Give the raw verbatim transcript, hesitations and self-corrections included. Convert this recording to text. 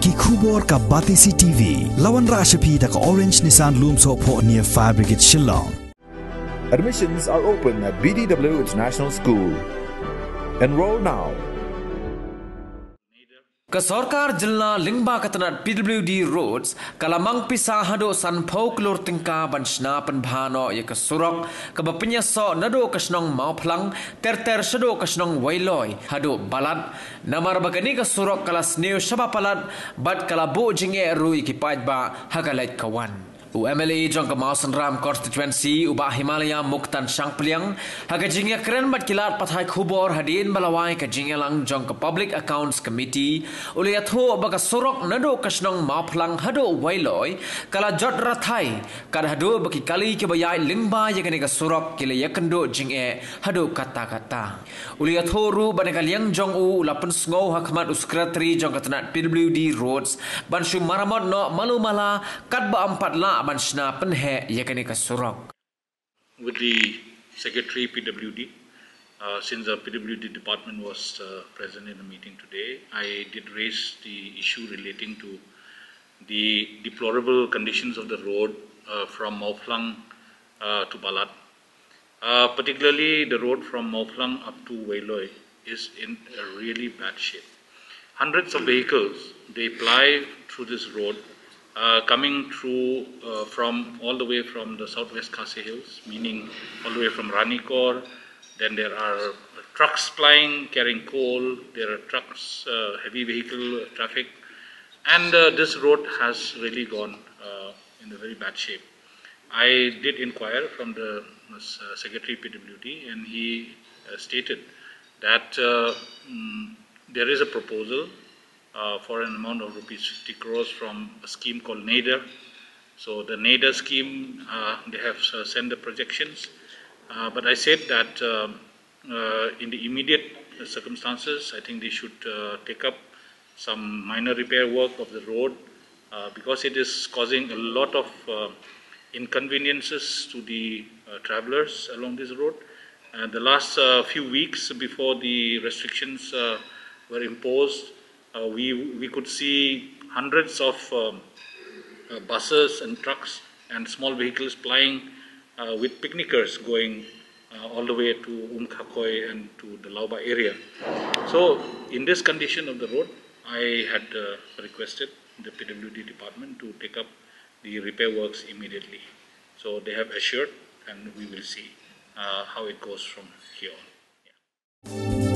Ki khubor ka Batesi T V. La wanrah sha phi da ka Orange Nissan Lumsohphoh near Fire Brigade Shillong. Admissions are open at B D W International School. Enroll now. Ka sorkar jylla lyngba ka tnat P W D Roads ka la mang pisa haduh sanphew klur tyngka ban shna pynbha noh ïa ka surok kaba pynïasoh naduh ka shnong Mawphlang ter ter shaduh ka shnong Wailoi haduh Balat, namar ba kane ka surok ka la sniew shaba palat bad ka la buh jingeh ruh ïa ki paidbah ha ka leit ka wan. U M L A jong ka Mawsynram Constituency, u Bah Himalaya Muktan Shangpliang, ha ka jingïakren bad ki lad pathai khubor hadien ba la wai ka jingïalang jong ka Public Accounts Committee, u la ïathuh ba ka surok naduh ka shnong Mawphlang haduh Wailoi ka la jot rathai, kat haduh ba ki kali kiba ïaid lyngba ïa kane ka surok ki la ïakynduh jingeh haduh katta katta. U la ïathuh ruh ba na ka liang jong u, u la pynsngew ha khmat u Secretary jong ka tnat P W D Roads ban shu maramot noh malu mala katba ym pat lah ban shna pynheh ïa kane ka surok. With the Secretary P W D, uh, since the P W D department was uh, present in the meeting today, I did raise the issue relating to the deplorable conditions of the road uh, from Mawphlang uh, to Balat. Uh, particularly the road from Mawphlang up to Wailoi is in a really bad shape. Hundreds of vehicles, they ply through this road, uh, coming through uh, from all the way from the southwest Khasi Hills, meaning all the way from Ranikor. Then there are trucks plying, carrying coal. There are trucks, uh, heavy vehicle traffic. And uh, this road has really gone uh, in a very bad shape. I did inquire from the uh, Secretary P W D, and he uh, stated that uh, mm, there is a proposal uh, for an amount of rupees fifty crores from a scheme called NEIDA. So the NEIDA scheme, uh, they have uh, sent the projections, uh, but I said that uh, uh, in the immediate circumstances, I think they should uh, take up some minor repair work of the road uh, because it is causing a lot of uh, inconveniences to the uh, travelers along this road. Uh, the last uh, few weeks before the restrictions uh, were imposed, uh, we, we could see hundreds of um, uh, buses and trucks and small vehicles plying uh, with picnickers going uh, all the way to Umkhakoi and to the Lauba area. So, in this condition of the road, I had uh, requested the P W D department to take up the repair works immediately. So, they have assured, and we will see uh, how it goes from here on.